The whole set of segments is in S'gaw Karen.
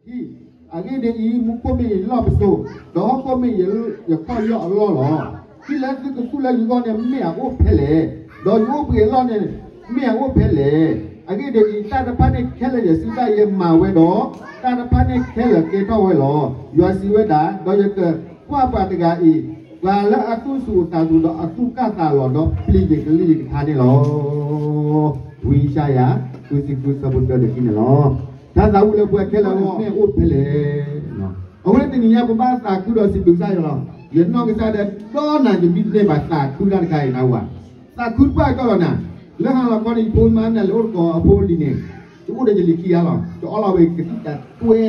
ဟံၣ်, အဂ့ၢ်ဒ်အံၤ, မူခိၣ်မ့ၢ်ယလီၢ်ပစိာ်, ဒီးဟီၣ်ခိၣ်မ့ၢ်ယခီၣ်ယီၢ်အလီၢ်လီၤ. ဟံၣ်လၢသုကသူၣ်လၢယဂီၢ်န့ၣ်မ့ၢ်အအိၣ်ဖဲလဲၣ်, ဒီးယအိၣ်ဘှံးအလီၢ်န့ၣ် မ့ၢ်အအိၣ်ဖဲလဲၣ်. အဂ့ၢ်ဒ်အံၤ, တၢ်တဖၣ်န့ၣ်ခဲလၢာ်ယစုဒၣ်ယဲမၤဝဲဒီး, တၢ်တဖၣ်န့ၣ်ခဲလၢာ်ကဲထီၣ်ဝဲလီၤ. ယွၤစံးဝဲဒၣ်, ဒီးယကကွၢ်ပှၤတဂၤအံၤ, ပှၤလၢအသူၣ်စူၤအသးစူၤဒီးအသူၣ်ကၢ်သးလီၤ, ဒီးပျံၤယကလုၢ်ယကထါန့ၣ်လီၤ. ဝံယၡါယၤ ဃုဆံဃု ဆၢဖိတၢ န့ၣ်လီၤ. တၢ်သးဝံၣ်လၢပှၤခဲလၢာ်အဂီၢ်မ့ၢ်အိၣ်ဖဲလဲၣ်. အဝဲတနံၤညါပဘၣ်သးခုဒီးစံးဘျုးကစၢ်ယွၤလီၤ. ယနီၢ်ကစၢ်ဒီးဒီးနၤယမံန့ၢ်ဘၣ်သးခုတၢ်တခါအံၤနဝၤ, သးခုတဖၣ်ကီၢ်လီၤနၤ, လၢဟါလီၤခီန့ၣ် ယဖိမါနၤလၢအိၣ်တကိးအဖိလံၤန့ၣ်, ယအိၣ်ဒီးယလံၤခံဂၤလီၤ, ယအီလီၤဝဲကသံၣ်တၢ်တွဲ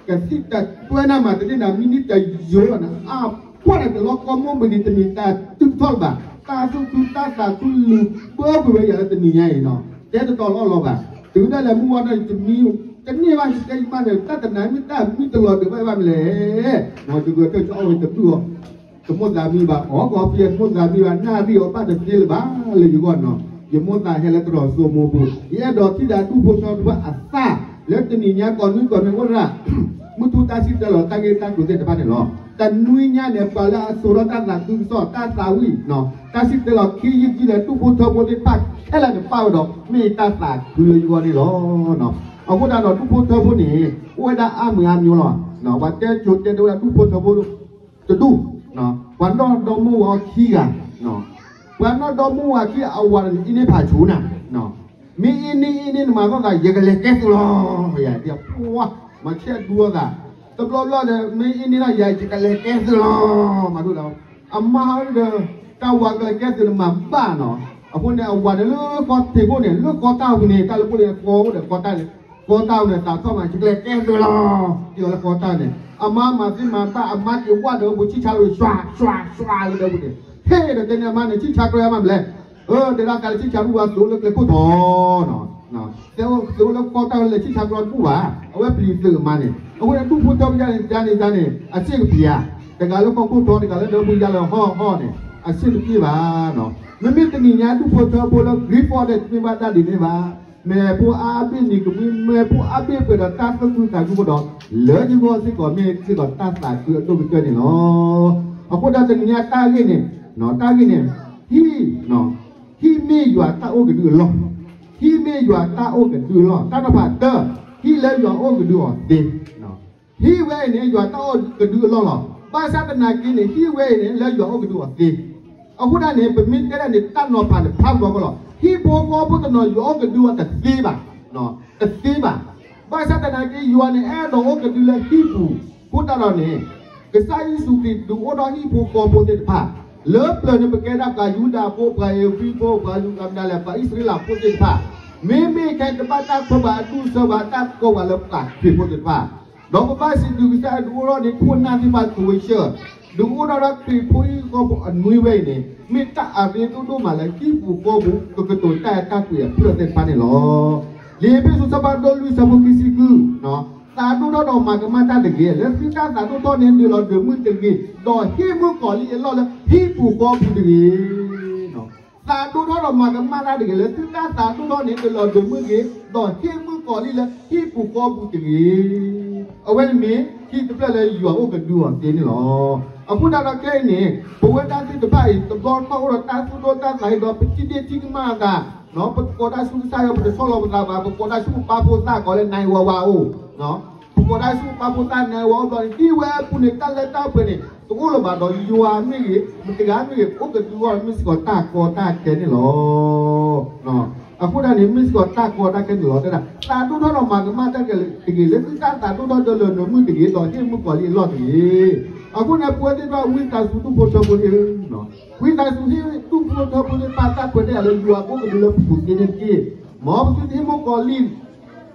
ကသံၣ်တၢ်တွဲနၤမး တန့ၢ်နၤမံနံၣ်တယိလီၤနၤ, အါပှၢ်န့ၣ် တလီၤကီမိၣ်ဘၣ်န့ၣ် တမ့ၢ်တၢ်တုၤထီၣ်လၢၤဘၣ်, တၢ်သူၣ်ခုတၢ်သးခုလူၤဘၢကွံာ်ဝဲယၤလၢတနံၤညါအံၤနီၤ, တဲတတီၤလီၤလီၤဘၣ်, တုၤဒၣ်လဲာ်မုၢ်ဝါထီၣ်န့ၣ် တမံ တန့ၢ်ဘၣ် ယတဲယမါန့ၣ် တၢ်တနၤမ့ၢ်တၢ်မံတလီၤဒၢးဘၣ်ဘၣ်မလဲၣ်, ယဂဲၤထၢၣ်ကအီၣ်ဝဲတဘျုးအီၤ တမိၣ်သးမံဘၣ်, အီၣ်ကီဖံတမိၣ်သးမံဘၣ်, နၣ်ရံၣ်အီၤဘၣ်တသ့လၢၤဘၣ်လၢယဂီၢ်နီၤ, ယမိၣ်သးဟဲလၢတြီၤစိမိပူၤ, ယအဲၣ်ဒိးထံၣ်ဒီးဒူၣ်ဖိထၢဖိအသၣ်, လၢတနံၤညါကိးနွံကိးနွံအိၣ်ဒၣ် မုၢ်ထူၣ်တၢ်စံၣ်တဲၤလီၤတၢ်ဂ့ၢ်တၢ်ကျိၤသ့ၣ်တဖၣ်န့ၣ်လီၤ. တနွံညါန့ၣ် ပှၤလၢအစိာ်ထီၣ်တၢ်သးခုကစီၣ် တၢ်သးဝံၣ် တၢ်စံၣ်တဲၤလီၤခံယုၢ်ကံလၢဒူၣ်ဖိထၢဖိသ့ၣ်တဖၣ်ခဲလၢာ်န့ၣ် ပၣ်ဝဲဒီး မ့ၢ်တၢ်သးခုလၢယဂီၢ်န့ၣ်လီၤ. အဃိသတးဒီးဒူၣ်ဖိထၢဖိန့ၣ် အိၣ်ဝဲဒၣ်အါမံၤအါမံၤလီၤ. ပှၤတဲစိၤတဲဒိဝဲဒၣ်ဒူၣ်ဖိထၢဖိတဒူၣ်, ပှၤနီၢ်ဒီမါဝၤခံဂၤ, ပှၤနီၢ်ဒီမါဝၤခံအဝၤန့ၣ်အ့န့ၢ်ဖးဆူၣ်နၤ, မ့ၢ်အ့န့ၢ်အ့န့ၢ်နမၤသီၣ်သး ယကလဲၤကဲသုလီၤ, ယၤဒ်ပှၤ မၤဆဲးဒူအီၣ်သး, တဘျီဘျီဒီး မ့ၢ်အ့န့ၢ်ဒီးယၤ ယကလဲၤကဲသုလီၤ, မၤဒိၣ်ဒီး အမါဒီး တၢ်ဝၤကလဲၤကဲသုန့ၣ်မၤဘၣ်နီၤ, အဃိန့ၣ် အဝၤန့ၣ်လၢကီၢ်ထံးခိၣ်န့ၣ် လၢကီၢ်တၢ်ဝံၤန့ၣ် တၢ်လၢပှၤလၢကီၢ်အိၣ်ဒီးကီၢ်တၢ်န့ၣ် ကီၢ်တၢ်ဝံၤန့ၣ် သးထီၣ်မး ယကလဲၤကဲသုလီၤ, ယလၢကီၢ်တၢ်န့ၣ် အမါမၤသ့မၤဘၣ် အမါက့ၤဝၣ်ဒီးပူၤ ဆံၣ်ဆါဝဲ ဆွးဆွးဆွးလၢဒီးပူၤန့ၣ် ဟ့ၣ်ဒီးတဲန့ၣ်အမါန့ၣ် ဆံၣ်ဆါကြၢးမးမလဲၣ်, အၢ တဲဒၣ်ကးလၢဆံၣ်ဆါရူၢ်ဝါ သိးလၢကျဲခိၣ်ထီနီၤ, သိးလၢကီၢ်တၢ်ဝဲလဲၤဆံၣ်ဆါကြၢးတဘူၣ်ဘၣ်, အဝဲပျံၤသုးအမါန့ၣ် အဃိန့ၣ် ဒူၣ်ဖိထၢဖိယါန့ၣ် ယါန့ၣ် ယါန့ၣ် အစ့ၣ်ကပျံၤဧါ, တဂၤလၢကီၢ်ခိၣ်ထီ တဂၤလၢဒီပုၢ်ယါလၢဟီၣ်ဟီၣ်န့ၣ် အစ့ၣ်တပျံၤဘၣ်နီၤ, မ့မ့ၢ်တနံၤညါဒူၣ်ဖိထၢဖိလၢ Griffith ဒီးတမ့ၢ်ဘၣ်ဒၣ်ဒ်န့ၣ်ဘၣ်, မဲာ်ဖိအါဘ့ၣ်နံၤကမှံ မဲာ်ဖိအါဘ့ၣ်ပှဲၤဒီးတၢ်သူၣ်ခုသးခုအဃိဒီး လၢယဂီၢ်စ့ၢ်ကီးမ့ၢ်စ့ၢ်ကီးတၢ်သးခုအဒိၣ်ကတၢၢ်န့ၣ်လီၤ. အဃိဒီးတနံၤညါတၢ်ဂ့ၢ်န့ၣ် တၢ်ဂ့ၢ်န့ၣ် ဟံၣ် ဟံၣ်မ့ၢ်ယွၤတၢ်အိၣ်ကဒုအလီၢ်, ဟံၣ်မ့ၢ်ယွၤတၢ်အိၣ်ကဒုအလီၢ်, တၢ်နီၤဖးတၢ, ဟံၣ်လၢယွၤအိၣ်ကဒုအီၤသ့, ဟံၣ်ဝဲအံၤန့ၣ် ယွၤတၢ်အိၣ်ကဒုအလီၢ်လီၤ. ဘၣ်ဆၣ်သနာ်က့န့ၣ် ဟံၣ်ဝဲအံၤန့ၣ် လၢယွၤအိၣ်ကဒုအီၤသ့, အဃိဒၣ်န့ၣ် ပမ့ၢ်တဲဒၣ်န့ၣ် တၢ်နီၤဖးန့ၣ် ဖးဘျီကီလီၤ. ဟံၣ်ဖိဃီဖိတနီၤ ယွၤအိၣ်ကဒုအီၤတသ့ဘၣ်, တသ့ဘၣ်. ဘၣ်ဆၣ်သနာ်က့ ယွၤန့ၣ် အဲၣ်ဒိးအိၣ်ကဒုလၢဟံၣ်ပူၤ, အဃိသတးဒီးန့ၣ် ကစၢ်ယ့ၣ်ၡူးခရံာ်ဒုးအိၣ်ထီၣ်ဟံၣ်ဖိဃီဖိသ့ၣ်တဖၣ်, လၢပျၢၤန့ၣ် ပကဲဒၣ်ပှၤယူဒၤဖိ ပှၤဧ့ၤဘြံၤဖိ ပှၤလူၤကၤမနၤလဲၣ် ပှၤအံၣ်စရ့လးဖိသ့ၣ်တဖၣ်, မ့မ့ၢ်ခဲအံၤတဘၣ်တၢ်ခွဲးဘၣ်အဒူၣ်အဆၢဘၣ် တၢ်ကိးပှၤလၢပှၤခရံာ်ဖိသ့ၣ်တဖၣ်, ဒီးပဘၣ်စံးဘျုးကစၢ်ယွၤဒုးအိၣ်ထီၣ်န့ၢ်ခိၣ်နၢ်သ့ၣ်တဖၣ်ကဝဲဆှၢ, ဒုးအိၣ်ထီၣ်ဒီးခရံာ်ဖိဟံၣ်ဖိဃီဖိအနွံဝဲအံၤန့ၣ် မ့ၢ်တၢ်အရ့ဒိၣ်ဒိၣ်မးလၢဟံၣ်ပူၤဃီပူၤ ကကတိၤတၢ်အဲၣ်တၢ်ကွံအဖျၢၣ်သ့ၣ်တဖၣ်န့ၣ်လီၤ. လံာ်အ့းဖ့းစူး ဆၢဖးဒိၣ်လွံၢ် ဆၢဖိခံဆံဃု, သးဒိၣ်ထီၣ်ဒီးမၤကမၣ်တၢ်တဂ့ၤ, လၢသုတၢ်သးဒိၣ်ထီၣ်န့ၣ် ဒုးလီၤဒုးမုၢ်တဂ့ၤ, ဒီးဟ့ၣ်မုၢ်ကီၤလံၢ်အလီၢ်လၢဟံၣ်ပူၤဃီပူၤတဂ့ၤ. သးဒိၣ်ထီၣ်ဒီးမၤကမၣ်တၢ်တဂ့ၤ, လၢသုတၢ်သးဒိၣ်ထီၣ်န့ၣ် ဒုးလီၤဒုးမုၢ်ဂ့ၤ, ဒီးဟ့ၣ်မုၢ်ကီၤလံၢ်လၢဟံၣ်ပူၤဃီပူၤတဂ့ၤ. အဝဲန့ၣ်မ့ၢ်ဟံၣ်တဖျၢၣ်လၢယွၤအိၣ်ကဒုအီၤသ့န့ၣ်လီၤ. အဃိသတးဒီးခဲအံၤန့ၣ် ပဝဲဒၣ်သ့ၣ်တဖၣ်အံၤ တဘျီတခီၣ်အိၣ်ဒီးတၢ်သူၣ်ဒိၣ်တၢ်သးဟ့ဒီး ပထံၣ်ဒ့ၣ်ထံၣ်ကမၣ်အသး, ပကိးတၢ်ဆူကစၢ်ယွၤ ပတဆီၣ်လီၤပသးဘၣ်, ပကိးတၢ်ဆူပပၢ်ဖိသၣ်ကိးလၢ နၢၤဝါဝါအိၣ်, ပကိးတၢ်ဆူပပၢ်ဖိသၣ် နၢၤဝါအိၣ်ဘျီန့ၣ် ဒ်ဝဲအပူၤန့ၣ် တၢ်လၢတၢ်ပှဲၤန့ၣ် တအိၣ်လၢၤဘၣ်ဒီး ယွၤမ့ၢ်ဂ့ၤ မတဂၤမ့ၢ်ဂ့ၤ အိၣ်ကဒုအီၤမ့ၢ်စ့ၢ်ကီးတၢ်ကီတၢ်ခဲန့ၣ်လီၤ. အဃိဒၣ်န့ၣ် မ့ၢ်စ့ၢ်ကီးတၢ်ကီတၢ်ခဲန့ၣ်လီၤ. တဲဒၣ် သးဒိၣ်ထီၣ်ဒီးမၤကမၣ်တၢ်တဂ့ၤ, လၢသုတၢ်သးဒိၣ်ထီၣ်ဒုးလီၤဒုးမုၢ်တဂ့ၤ, ဒီးဟ့ၣ်မုၢ်ကီၤလံၢ်အလီၢ်တဂ့ၤ. အဃိန့ၣ် ပဝဲသ့ၣ်တဖၣ် ဝံသးစူၤဒူၣ်ဖိထၢဖိသ့ၣ်, ဝံသးစူၤဟ့ၣ်ဒူၣ်ဖိထၢဖိသ့ၣ်တဖၣ် တၢ်ခွဲးတၢ်ယာ်လၢယွၤကအိၣ်ကဒုလၢပပူၤသ့န့ၣ်တက့ၢ်. မ်ပသုတဟ့ၣ်မုၢ်ကီၤလံၢ်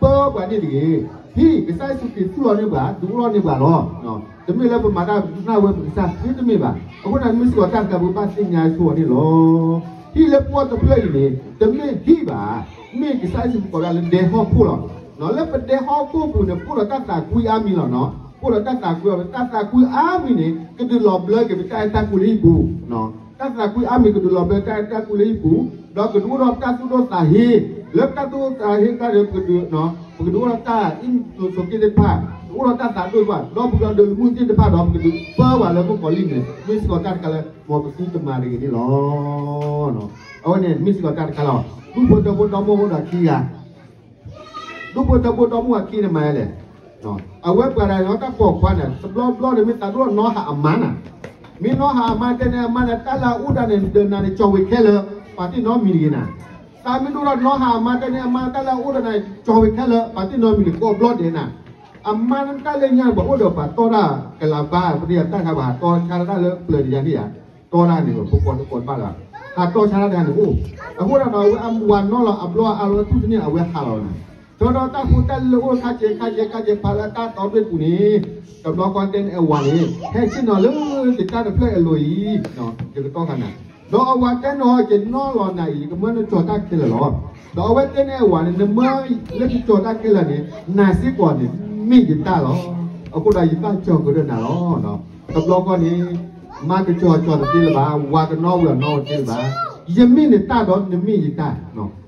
ပၢပှၤန့ၣ်တဂ့ၤ. ဟံၣ် ကစၢ်ယ့ၣ်ၡူးခရံာ်သူၣ်လီၤန့ၢ်ပှၤ, ဒုးအိၣ်ထီၣ်န့ၢ်ပှၤလီၤ. တမ့ၢ်လၢပမၤတၢ်နၢ်ဝဲပကစၢ်သ့တမ့ၢ်ဘၣ်. အဃိန့ၣ် မ့ၢ်စ့ၢ်ကီးတၢ်တခါပဘၣ်သ့ၣ်ညါဆိအီၤန့ၣ်လီၤ. ဟံၣ်လၢပှီၢ်တဖျၢၣ်အံၤန့ၣ် တမ့ၢ်ဟံၣ်ဘၣ်, မ့ၢ်ကစၢ်ယ့ၣ်ၡူးခရံာ်ကိးဒၣ်လၢဒဲဟီၣ်ခိၣ်လီၤ. လၢပဒဲဟီၣ်ခိၣ်ပူၤန့ၣ် ပအိၣ်ဒီးတၢ်သးကွံအါမံၤလီၤနီၤ. ပအိၣ်ဒီးတၢ်သးကွံအါမံၤ, တၢ်သးကွံအါမံၤန့ၣ် ကဒုးလီၤဘျၢက့ၤပတၢ်အဲၣ်တၢ်ကွံလၢဟံၣ်ပူၤ တၢ်သးကွံအါမံၤကဒုးလီၤဘျၢတၢ်အဲၣ်တၢ်ကွံလၢဟံၣ်ပူၤ, ဒီးကဒုးအိၣ်ဒီးတၢ်သူၣ်ဒိၣ်သးဟ့, လၢတၢ်သူၣ်ဒိၣ်သးဟ့တဖၣ်န့ၣ် ပကဒုးအိၣ်ဒီးတၢ်အ့ၣ်လိာ်ဆိးက့သ့ၣ်တဖၣ်, အိၣ်ဒီးတၢ်သးဒိၣ်ဘၣ် ဒီးပကဒုးလၢမုၢ်သ့ၣ်တဖၣ်ဒီး ပကဒုးပၢဝဲလၢမုၣ်ကီၤလံၢ်န့ၣ် မ့ၢ်စ့ၢ်ကီးတၢ်တခါလၢ မ်ပသုတမၤတဂ့ၤန့ၣ်လီၤ. အဝဲန့ၣ်မ့ၢ်စ့ၢ်ကီးတၢ်တခါလီၤ. ဒူၣ်ဖိထၢဖိဒီမါအိၣ်ဒီးခံဂၤ ဒူၣ်ဖိထၢဖိဒီမါအခံန့ၣ်မၤလဲၣ်. အဝဲပှၤတဂၤန့ၣ် တၢ်ပိာ်ခွါန့ၣ် တဘျီဘျီန့ၣ် မ့ၢ်သးဒိၣ်နီၢ်ဟးအမါနၤ, မ့ၢ်နီၢ်ဟးအမါတဲန့ၣ် အမါန့ၣ် တၢ်လၢအအိၣ်ဒၣ်န့ၣ် ဒီးနၤန့ၣ် ကၠီၤဝဲခဲလၢာ် ပာ်တ့ၢ်နီတမံၤတဂ့ၤနၤ. သးမ့ၢ်ဒိၣ်ထီၣ်နီၢ်ဟးအမါတဲန့ၣ် အမါ တၢ်လၢအအိၣ်ဒၣ်နၤ ကၠီၤဝဲခဲလၢာ် ပာ်တ့ၢ်နီတမံၤတဂ့ၤ ကိးဘျီဒဲးနၤ. အမါတၢ်လၢညါန့ၣ် ပှၤအိၣ်ဒီးပှၤတီတၢ်ကလၤဘါ ပတယၤတၢ်ခါ ပှၤဟးတီဆါတၢ်လၢပျၢၤတယၤန့ၣ်ဧါ, တီတၢ်န့ၣ် ပကိးတကိးတဘၣ်လီၤ. ဟးတီဆါတၢ်တဂၤန့ၣ်အိၣ်, အဃိဒီး အဝဲအဝၤနီၢ်လီၤ အဘျီအါလီၤ သူၣ်တန့ၢ် အဝဲဟးလီၤနၤ. ဒီးဒီးတၢ်ဖိတၢ်လံၤလၢအိၣ်ခါကဲခါကဲခါကဲ ဖးလၢတၢ်တီတဘ့ၣ်ပူၤန့ၣ် တဘျီဃီတဲန့ၣ်အဝၤန့ၣ် ဟဲဆ့ၣ်နီၤလၢယတၢ်တဖျၢၣ်အလိၤအံၤ ယကတီၢ်ဃာ်နၤ. ဒီးအဝၤတဲန့ၣ် ယနီၢ်လီၤနၤအံၤ ယကမၢနကၠီၤတၢ်ခဲလၢာ်လီၤ. ဒီးအဝဲတဲန့ၣ်အဝၤန့ၣ် နမၢလၢယကၠီၤတၢ်ခဲလၢာ်န့ၣ် နၤစ့ၢ်ကီးန့ၣ် မ့ၢ်ယတၢ်လီၤ. အဃိဒီးယဘၣ်ကၠီၤကဒီးနၤလီၤ. တဘျီဃီန့ၣ် မါကကၠီၤကၠီၤတသ့လၢၤဘၣ်, ဝၤကနီၣ်ဝံၤအီၤနီၣ်တသ့လၢၤဘၣ်. ယမ့ၢ်နတၢ်ဒီးနမ့ၢ်ယတၢ်,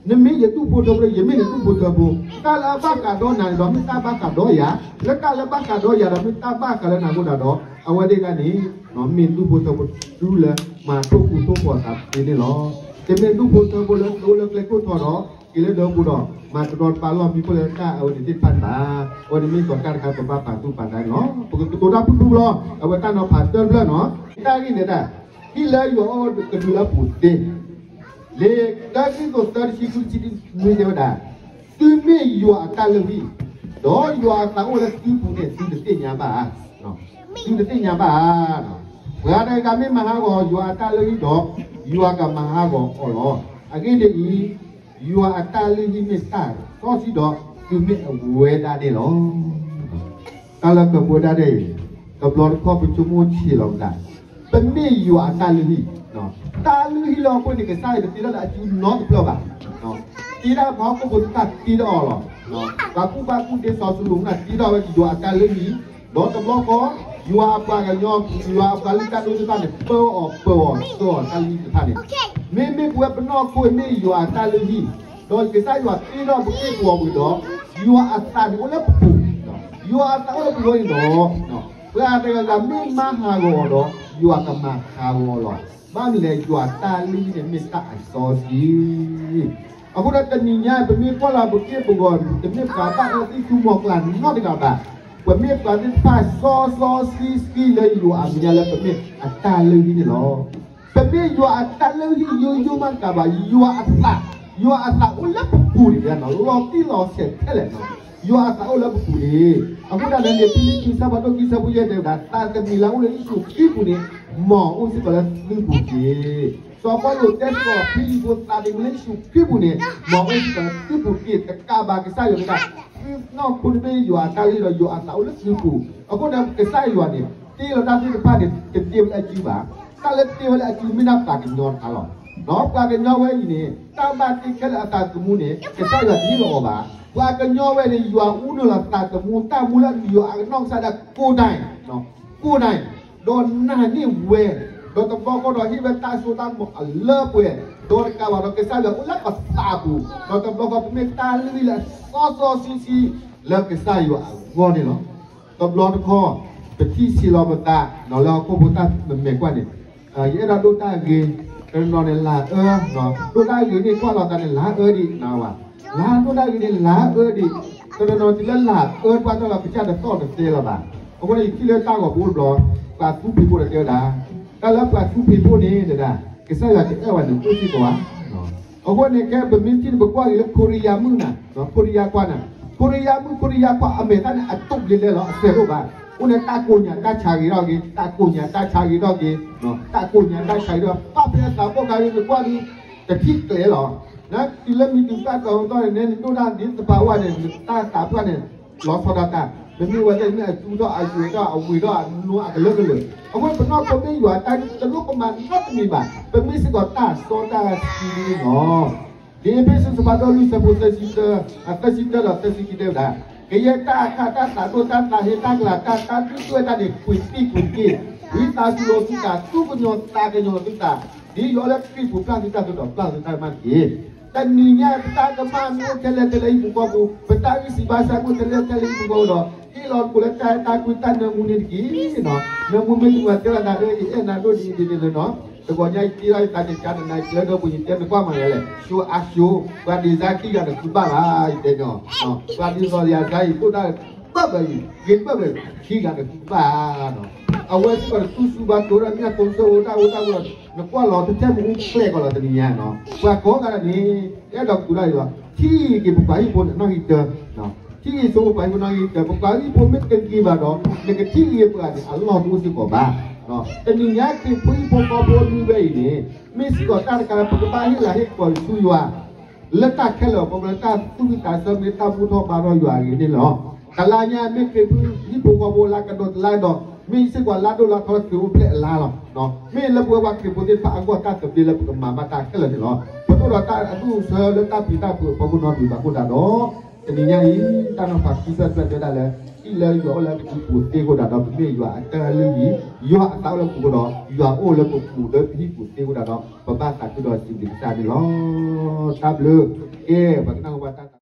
နမ့ၢ်ယဒူၣ်ဖိထၢဖိဒီး ယမ့ၢ်နဒူၣ်ဖိထၢဖိ, တၢ်လၢအဘၣ်ဃးဒီးနၤန့ၣ်ဒီး မ့ၢ်တၢ်ဘၣ်ဃးဒီးယၤ, လၢတၢ်လၢဘၣ်ဃးဒီးယၤဒီး မ့ၢ်တၢ်ဘၣ်ဃးလၢနၤအဃိဒီး အဝဲသ့ၣ်တဖၣ်န့ၣ် မ့ၢ်ဒူၣ်ဖိထၢဖိတုၤလၢ မၤထိၣ်ဃူထိၣ်ဖိးသးသ့န့ၣ်လီၤ. တမ့ၢ်ဒူၣ်ဖိထၢဖိလၢအိၣ်လၢကျဲခိၣ်ထီဒီး က့ၤလၢဒၢပူၤဒီး မၤတရီတပါလီၢ်မံဖိလၢတၢ်အဝဲန့ၣ်သ့ၣ်တဖၣ်န့ၣ်ဘၣ်. အဝဲန့ၣ်မ့ၢ်ကီးတၢ်တခါပဘၣ်ပာ်သူၣ်ပာ်သးန့ၣ်လီၤ. ပကကတိၤတၢ်ဖုၣ်ဖုၣ်လီၤ. အဝဲတၢ်နီၤဖးတၢၢ်တဖျၢၣ်နီၤ, တၢ်ဂ့ၢ်န့ၣ်ဒၣ် ဟံၣ်လၢယွၤအိၣ်ကဒုးလၢအပူၤသ့ လံာ်တၢကရံၣ်သူး သၢတဆံဃု တဆံနွံ တဲဝဲဒၣ်, သုမ့ၢ်ယွၤအတၢ်လုၢ်ဟံၣ်, ဒီးယွၤအသးအိၣ်လၢသုပူၤန့ၣ် သုတသ့ၣ်ညါဘၣ်ဧါ. သုတသ့ၣ်ညါဘၣ်ဧါ. ပှၤတဂၤမ့ၢ်မၤဟးဂီၤယွၤအတၢ်လုၢ်ဟံၣ်ဒီး ယွၤကမၤဟးဂီၤအီၤလီၤ. အဂ့ၢ်ဒ်အံၤ, ယွၤအတၢ်လုၢ်ဟံၣ်မ့ၢ်တၢ်စီဆှံဒီး သုမ့ၢ်အဝဲဒၣ်န့ၣ်လီၤ. တၢ်လၢပဝဲဒၣ်ဒ်အံၤ, တဘျီတခီၣ်ပဆိကမိၣ်ဆံးလီၤပသး, ပမ့ၢ်ယွၤအတၢ်လုၢ်ဟံၣ်, တၢ်လုၢ်ဟံၣ်လၢအဃိန့ၣ် ကစၢ်ယွၤတတ့ထီၣ်လၢအစုနီတဖျၢၣ်ဘၣ်. တ့ထီၣ်ပှၤဟီၣ်ခိၣ်ဖိသ့ၣ်တဖၣ်တ့ထီၣ်အီၤလီၤ. ပှၤကူၣ်ဘၣ်ကူၣ်သ့စီၤၡလိၤမိၣ်န့ၣ် တ့ထီၣ်ဝဲယွၤအတၢ်လုၢ်ဟံၣ်, ဒီးတဘျီဃီ ယွၤအပှၤကညီ ယွၤအပှၤလုၢ်တၢ်ဒိၣ်သ့ၣ်တဖၣ်န့ၣ် ပၢအီၤပၢအီၤ ပၢအီၤတၢ်လုၢ်ဟံၣ်တဖၣ်န့ၣ်, မ့မ့ၢ်ပဝဲပနီၢ်ခိမ့ၢ်ယွၤအတၢ်လုၢ်ဟံၣ်, ဒီးကစၢ်ယွၤတ့ထီၣ်ပက့ၢ်ပဂီၤဝံၤဒီး ယွၤအသးန့ၣ်အိၣ်လၢပပူၤ, ယွၤအသးအိၣ်လၢပဂီၢ်န့ၣ်ဒီး ပှၤတဂၤဂၤမ့ၢ်မါဟးဂီၤအီၤဒီး ယွၤကမၤဟးဂီၤအီၤလီၤ. ဘၣ်မနုၤလဲၣ် ယွၤတၢ်လုၢ်ဟံၣ်န့ၣ်မ့ၢ်တၢ်အစီဆှံ. အဃိဒီးတနံၤညါ ပမ့ၢ်ကွၢ်လီၤပက့ၢ်ပဂီၤ တမ့ၢ်ပှၤဘၣ်အၢသံၣ်သူမီၤကျၢ်နီတဂၤဘၣ်. ပမ့ၢ်ပှၤသ့ၣ်တဖၣ်စီစီဆှံဆှံလၢယွၤအမဲာ်ညါလၢပမ့ၢ်အတၢ်လုၢ်ဟံၣ်န့ၣ်လီၤ. ပမ့ၢ်ယွၤအတၢ်လုၢ်ဟံၣ်ယိယိမးတဂၤဘၣ်, ယွၤအသး, ယွၤအသးအိၣ်လၢပပူၤန့ၣ် လီၤတံၢ်လီၤဆဲးခဲလၢာ်, ယွၤအသးအိၣ်လၢပပူၤန့ၣ်, အဃိဒၣ်လဲာ်န့ၣ် ဖံလံးပံး ဆၢဖးဒိၣ်ခံ ဆၢဖိယဲၢ်တဲဝဲဒၣ် သးတမံၤလၢအအိၣ်လၢယ့ၣ်ၡူးခရံာ်ပူၤန့ၣ် မ်အအိၣ်စ့ၢ်ကီးလၢသုပူၤတက့ၢ်. စီၤပီလူးတဲစ့ၢ်ကီးဖံလံးပံး သးတမံၤလၢယ့ၣ်ၡူးခရံာ်ပူၤန့ၣ် မ်အအိၣ်စ့ၢ်ကီးလၢသုပူၤတက့ၢ်. တကးဘၣ်ကစၢ်ယွၤန့ၣ်ဒၣ် သုနီၢ်ခိတဘ့ၣ်ယွၤအတၢ်လုၢ်ဟံၣ်ဒီးယွၤအသးအိၣ်လၢသုပူၤ, အဃိန့ၣ် ကစၢ်ယွၤန့ၣ် တ့လီၤတၢ်သ့ၣ်တဖၣ်န့ၣ် တတ့ဝဲလၢအစုဘၣ်. တၢ်လၢတ့ဝဲလၢအစုမ့ၢ်ဒၣ်ပှၤကညီတခါလီၤ. ဒီးပှၤကညီဝဲအံၤန့ၣ် တၢ်ဘၣ်တ့ခဲလၢာ်အသးသမူန့ၣ် ကစၢ်ယွၤတဟ့ၣ်လီၤအီၤဘၣ်. ပှၤကညီဝဲန့ၣ် ယွၤအူနုာ်လီၤသးသမူ တၢ်မူလၢယွၤအနီၢ်ကစၢ်ဒၣ်ကိးဒၣ်, ကိးဒၣ်, ဒီးနာ်န့ၢ်ဝဲ, ဒီးတဘျီဃီဒီးဟ့ၣ်ဝဲတၢ်စိတၢ်ကမီၤအလၢပှဲၤ, ဒီးတကးဘၣ်ဒီးကစၢ်ယွၤအိၣ်လၢပသးပူၤ, ဒီးတဘျီဃီပမ့ၢ်တၢ်လုၢ်လၢစီစီဆှံဆှံ လၢကစၢ်ယွၤအဂီၢ်န့ၣ်လီၤ. တဘျီတခီၣ် ပထံၣ်ဆံးလီၤပသး လၢဟီၣ်ခိၣ်ဖိတၢ်မဲာ်ကွၢ်န့ၣ်, ယအဲၣ်ဒိးဒိၣ်တၢ်ဂ့ၤ, တနီၤန့ၣ်လၤအၢ, ဒိၣ်တၢ်ဂ့ၤန့ၣ်ကွၢ်လီၤသးန့ၣ် လၤအၢဒံးနၤဝဲ, လၤဒိၣ်တၢ်ဂ့ၤန့ၣ် လၤအၢဒံး, တနီၤနီၤတုၤလၢလၤအၢပှၢ်တၢ်လီၤ ကစၢ်တသီၣ်တသဲလီၤဘၣ်. အဃိန့ၣ် ယထံၣ်လၢတၢ်ဂီၤဖိတဘျီ, ပှၤသူဖံးဖိဒီးတဲဝဲဒၣ်, တၢ်လၢပှၤသူဖံးဖိန့ၣ်တဒၣ်, ကစၢ်ယွၤတအဲၣ်ဝဲန့ၣ် အိၣ်စ့ၢ်ကီးဧါ. အဃိန့ၣ်ကဲပမ့ၢ်ထံၣ်န့ၣ် ပကွၢ်က့ၤလၢခိရံယါမုၣ်နၤ, ခိရံယါခွါနၤ, ခိရံယါမုၣ် ခိရံယါခွါအမဲာ်တၢ်န့ၣ် အတူၢ်ဘျဲးလဲလီၤ အစဲးဒိၣ်ဘၣ်. အိၣ်န့ၣ်တၢ်ကိးညါတၢ်ဆါဂ့ၤထီၣ်က့ၤ, တၢ်ကိးညါတၢ်ဆါဂ့ၤထီၣ်က့ၤ, တၢ်ကိးညါတၢ်ဆါဂ့ၤထီၣ် ပာ်ဖဲအသးဘီၣ်ကါဂ့ၤ နကွၢ်ဒုး တထံၣ်ကျဲလီၤ. နတုၤလၢမံၤတုၤသၣ်ကီၤသီၣ်န့ၣ် နဒိၣ်တၢ်ဒ်သပှၢ်ဝဲန့ၣ် နတၢ်သးပှၢ်န့ၣ် လီၤဆီဒၣ်တၢ်, မ့မ့ၢ်ဝဲသ့ၣ်မ့ၢ်အသူထီၣ်အယွဲၢ်ထီၣ်အဝံၤထီၣ်အနူအကလၢကလၢာ်, အဃိပနီၢ်ခိမ့ၢ်ယွၤတၢ်တလိၣ်ကမၤနီတမံၤဘၣ်, ပမ့ၢ်စ့ၢ်ကီးတၢ်စီတၢ်ဆှံန့ၣ်လီၤ. ဒ်အ့းဖ့းစူး ဆၢဖးဒိၣ်လွံၢ် ဆၢဖိသၢဆံသၢ, သၢဆံတၢဒီးသၢဆံခံတဲဝဲဒၣ်, ကယဲၢ်တၢ်အခၣ် တၢ်သးဒိၣ် တၢ်သးဟ့ တၢ်ကလၤတၢ် တၢ်ဒုၣ်ဒွဲၣ်တၢ်န့ၣ် ကွံာ်တံၢ်ကွံာ်တက့ၢ်. ဝံသးစူၤလိာ်သုသး သူၣ်ကညီၤသးကညီၤသုသး, ဒ်ယွၤလၢခရံာ်ပူၤပျၢ်သုတၢ်အသိးဒီး ပျၢ်သုတၢ်ကမၣ်တက့ၢ်. တနံၤညါပတၢ်ကမၣ်မ့ၢ်အိၣ်ထဲလဲၣ်ထဲလဲၣ်ဟံၣ်ပူၤဃီပူၤ, ပတၢ်ဂံၢ်စၢ်ဘါစၢ်မ့ၢ်အိၣ်ထဲလဲၣ်ထဲလဲၣ်ဟံၣ်ပူၤဃီပူၤဒီး ဟ့ၣ်လီၤသကိးလၢတၢ်အဲၣ်တၢ်ကွံတၢ်နၢမူန့ၣ်တက့ၢ်. နၢမူမ့ၢ်တမၤတဲလီၤနၤ အအဲၣ်နၤဒိၣ်ဒ်အံၤဒ်န့ၣ်လီၤနီၤ. တဂီၤညါယတ့လီၤယသးန့ၣ် ကါနနၤကျၢဒီးပှၤယတဲနကွၢ်မးလဲၣ်လဲၣ်, ကၠိအါကၠိ, ပှၤဒ်စါခံဂၤန့ၣ်ဃုဘၣ်ဘၣ် ယတဲန့ၣ်, ပှၤဒ်သိးယၤစါအံၤ ဒိၣ်ဒၣ်ဘၣ်ဘၣ်အံၤ ဂ့ၤဘၣ်ဘၣ်အံၤ ခံဂၤန့ၣ်ဃုဘၣ်နီၤ. အဝဲစ့ၢ်ကီးန့ၣ် သူၣ်စူၤဘါကိၤဒီး မ့ၢ်အသိးဆၢအိၣ်တၢ်အိၣ်တၢ်ဝဲလီၤ, နကွၢ်လီၤတထဲမ့ၢ်အိၣ်ချဲၣ်ကီးလီၤတနံၤညါနီၤ. ပှၤကိးဂၤဒဲးန့ၣ် အဲၣ်ဒိးကူးတၢ်အံၤလီၤ, ထံၣ်က့ၤပပှၤဟံၣ်ဖိန့ၣ်နီၣ်ဂံၢ်တၢ, ထံၣ်က့ၤဆိပှၤဟံၣ်ဖိနီၣ်ဂံၢ်တၢ, ပပှၤဟံၣ်ဖိမ့ၢ်တဂ့ၤဘၣ်ဒီး နကထံၣ်က့ၤပှၤန့ၣ် အလီၢ်တအိၣ်စ့ၢ်ကီးဘၣ်. တနံၤညါခရံာ်ဖိဟံၣ်ဖိဃီဖိနွံဝဲအံၤန့ၣ် မ့ၢ်စ့ၢ်ကီးတၢ်တခါလၢပကဘၣ်ဟ့ၣ်လၤဟ့ၣ်ကပီၤဆူယွၤ လၢတၢ်ခဲလၢာ်အဖီခိၣ် လၢတၢ်သူၣ်ဝံၣ်သးဆၢမ့ၢ်တၢ်ဘူၣ်ထီၣ်ဘါထီၣ်ယွၤအဂ့ၢ်န့ၣ်လီၤ. တလါညါမ့ၢ်ခရံာ်ဖိဟံၣ်ဖိဃီဖိလါကဒီးတလါဒီး မ့ၢ်စ့ၢ်ကီးလါဒိၣ်လါထီလၢခရံာ်အိၣ်ဖျဲၣ်အလါလီၤ. မ့ၢ်လၢပဝဲပှၤခရံာ်ဖိသ့ၣ်တဖၣ်အဂီၢ်တၢ်သဘျ့လၢပကမၤဘၣ်တၢ်ခဲလၢာ်န့ၣ်လီၤ. ပဒိၣ်ဒီးတၢ်အဒူၣ်အဆၢလၢတၢ်ပျံၤတၢ်ဖုးအဖီခိၣ်နီတမံၤဘၣ်အဃိသတးဒီး တနံၤညါအံၤ တၢ်နီၤဖးခံဆၢတဖျၢၣ်တဲဒၣ်လၢ ဟံၣ်လၢယွၤအိၣ်လၢအပူၤသ့အဃိသတးဒီး ပမ့ၢ်ယွၤအတၢ်လုၢ်အံၤ ယွၤအသးအိၣ်လၢပပူၤဒီး ယွၤအိၣ်လၢပပူၤလၢပဟံၣ်ပူၤသ့အဃိသတးဒီး ပဘၣ်သးခုဒီးစံးဘျုးကစၢ်န့ၣ်လီၤ. တၢ်ဘျုး, ကဲ ပှၤကနၣ်ဝဲတၢ်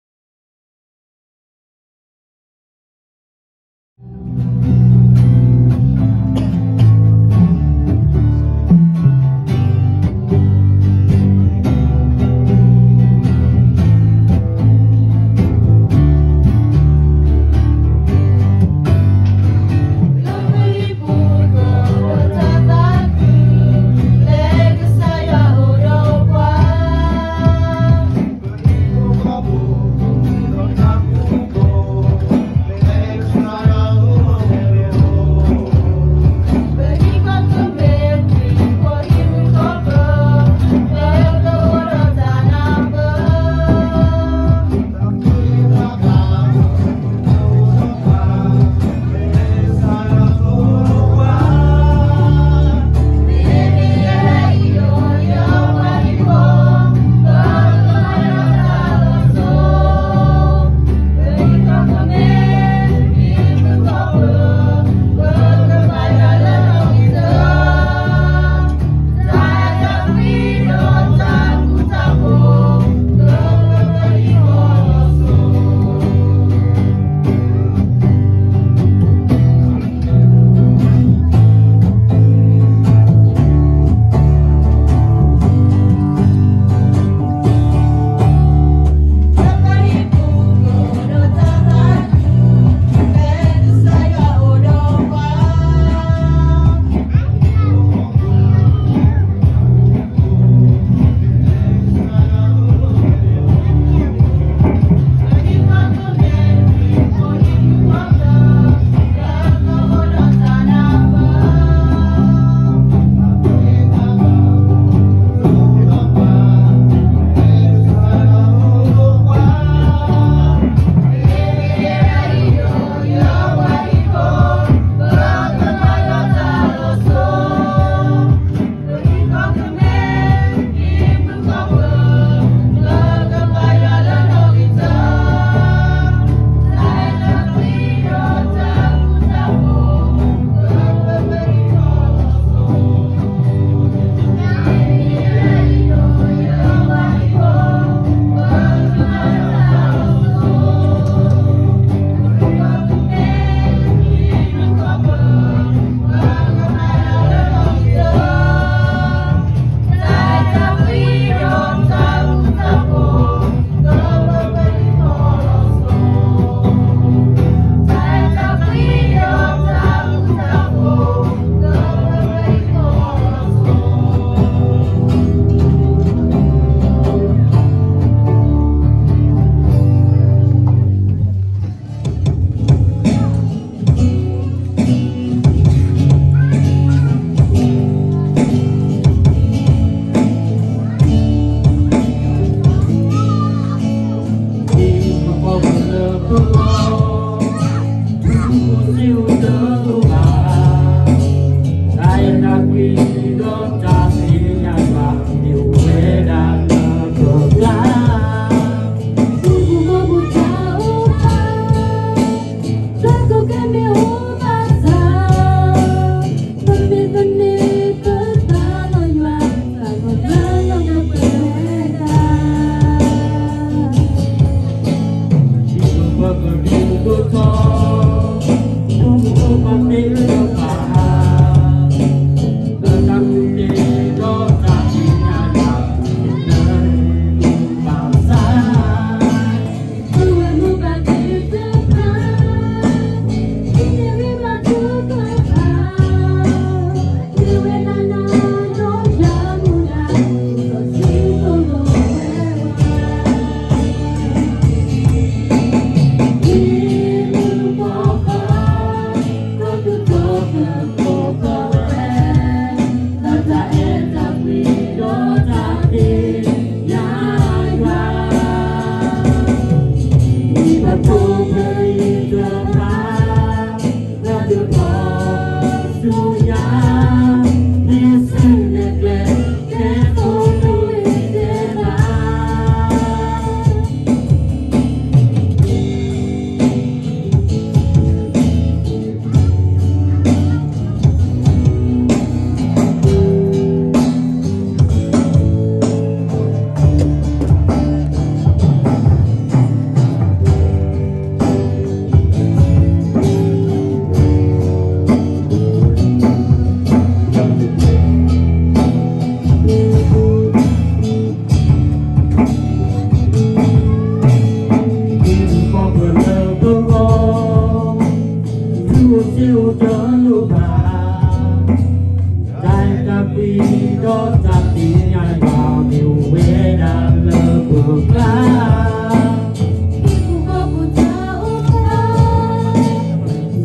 ဘၣ် ဟံၣ်ဖိဃီဖိတၢ်အိၣ်ဖျါ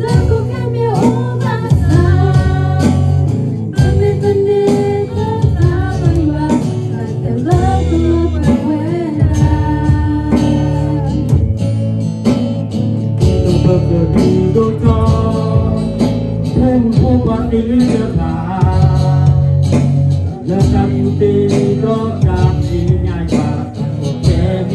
သုးခိၣ်ခဲမ့ၢ်အိၣ်ဘၣ်ဆၣ် ပမ့ၢ်သန့ၤသးဘၣ်ယွၤ တၢ်တလၢပလီၢ်ပှဲၤဝဲဒၣ် ပကဒုးဒိၣ်ထီၣ် ဖိမုၣ်ဖိခွါသ့ၣ်တဖၣ် လၢတၢ်ကူၣ်သ့ဒီးတၢ်သ့ၣ်ညါယွၤ ကဲ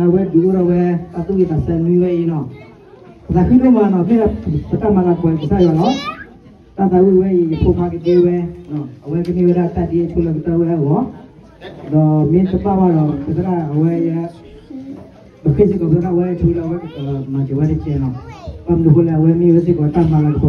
အဝဲဒုးအိၣ်ထီၣ်ဝဲ တၢ်သူၣ်ဝံၣ်သးစဲနွံဝဲအံၤနီၤ, ပသးခုဒိၣ်မးနီၤ, မ့ၢ်ပတၢ်မၤလၤကပီၤကစၢ်ယွၤလီၤ. တၢ်သးဝံၣ်ဝဲအံၤ ယဖိခွါကတဲဝဲ, အဝဲကန့ၢ်ဝဲဒၣ်တၢ်ဒ်အံၤအဆိလၢကတၢၢ်ဝဲအဂီၢ်, ဒီးမ့ၢ်တဘၣ်ဘၣ်ဒီး ပသရၣ်အဝဲ ပဃ့စ့ၢ်ကီးပသရၣ်ဝဲအံၤဆိဒီး အဝဲကမၤစၢၤဝဲတကဲနီၤ, ဘၣ်မနုၤအဃိလဲၣ် အဝဲမ့ၢ်ဝဲစ့ၢ်ကီးတၢ်မၤလၤကပီၤ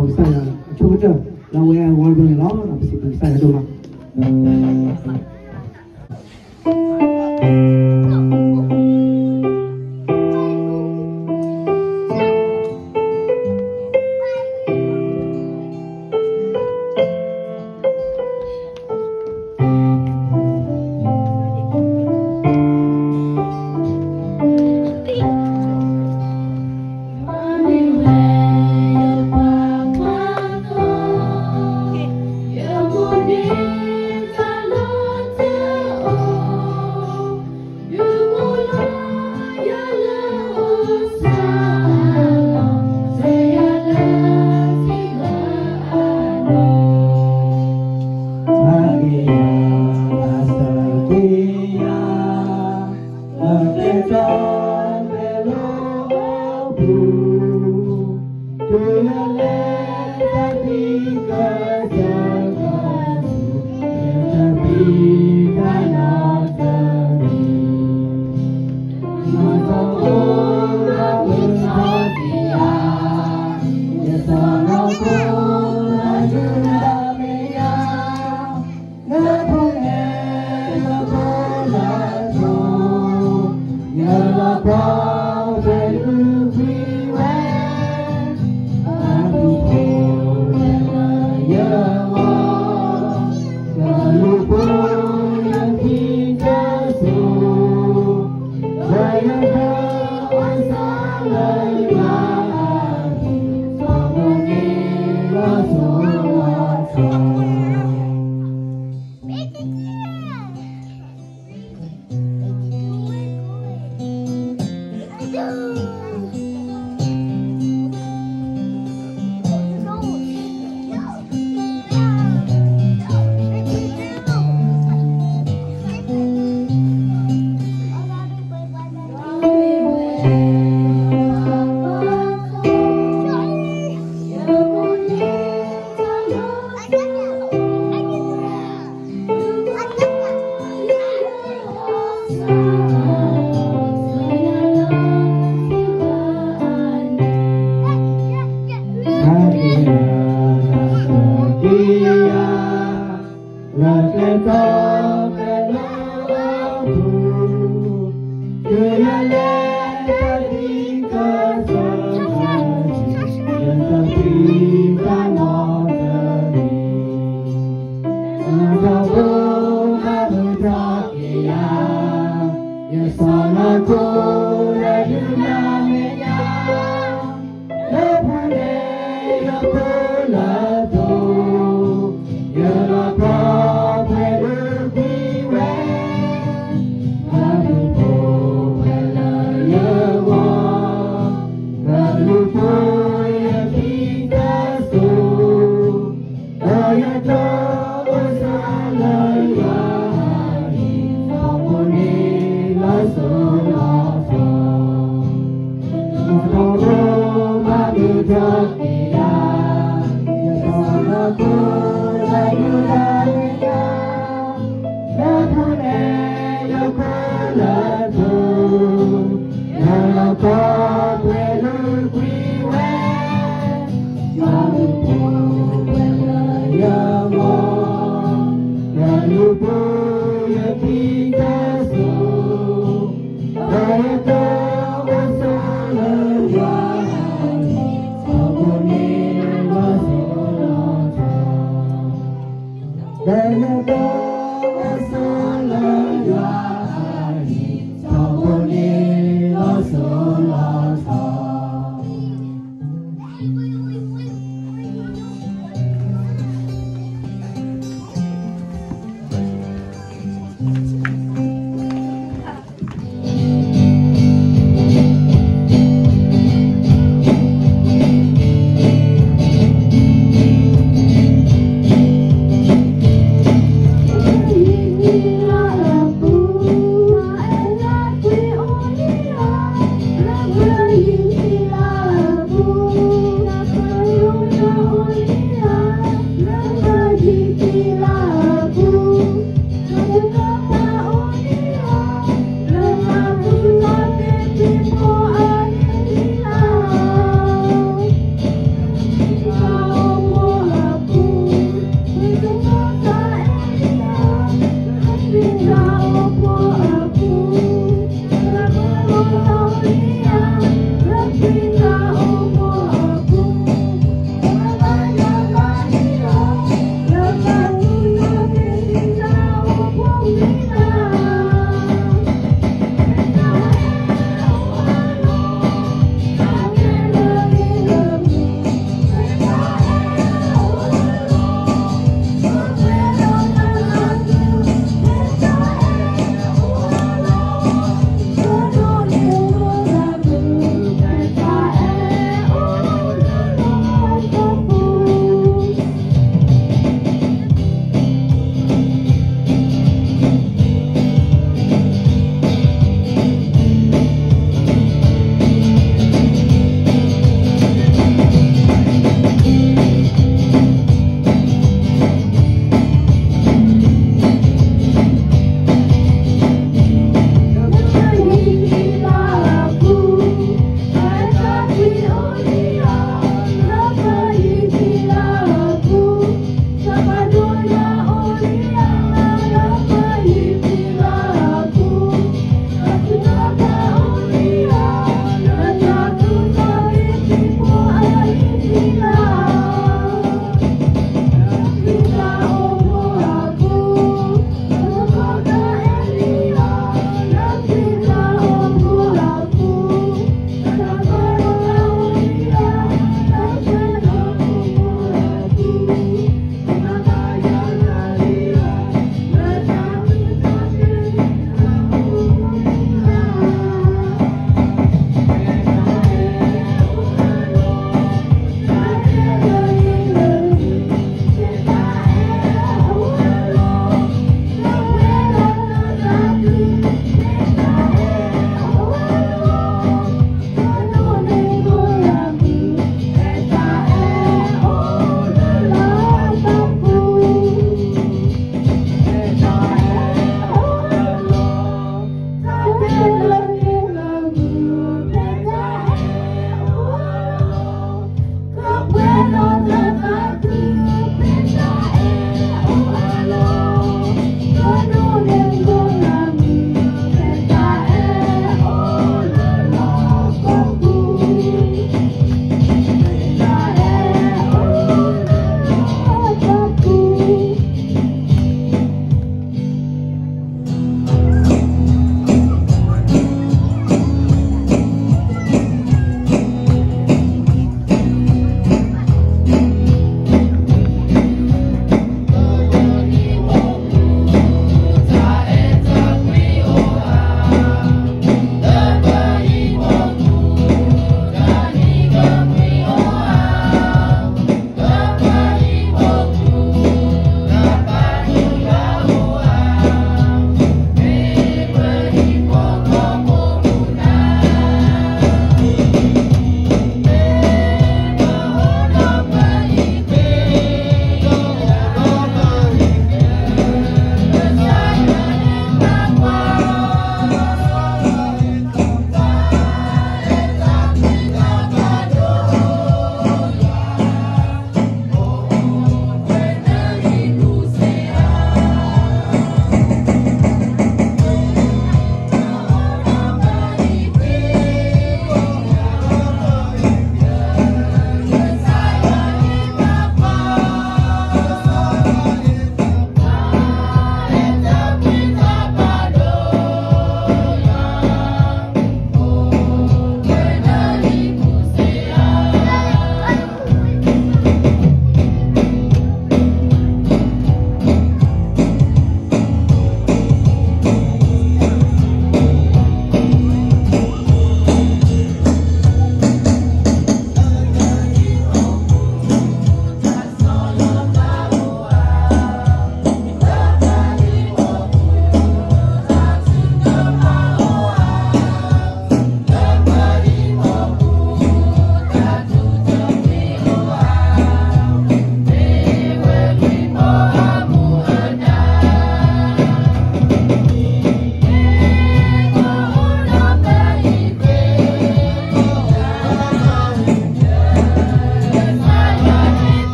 ကစၢ်ယွၤအဆိကတၢၢ် လၢအဝဲအဂီၢ်န့ၣ်လီၤ. ပစံးဘျုးကစၢ်ယွၤဒိၣ်မး.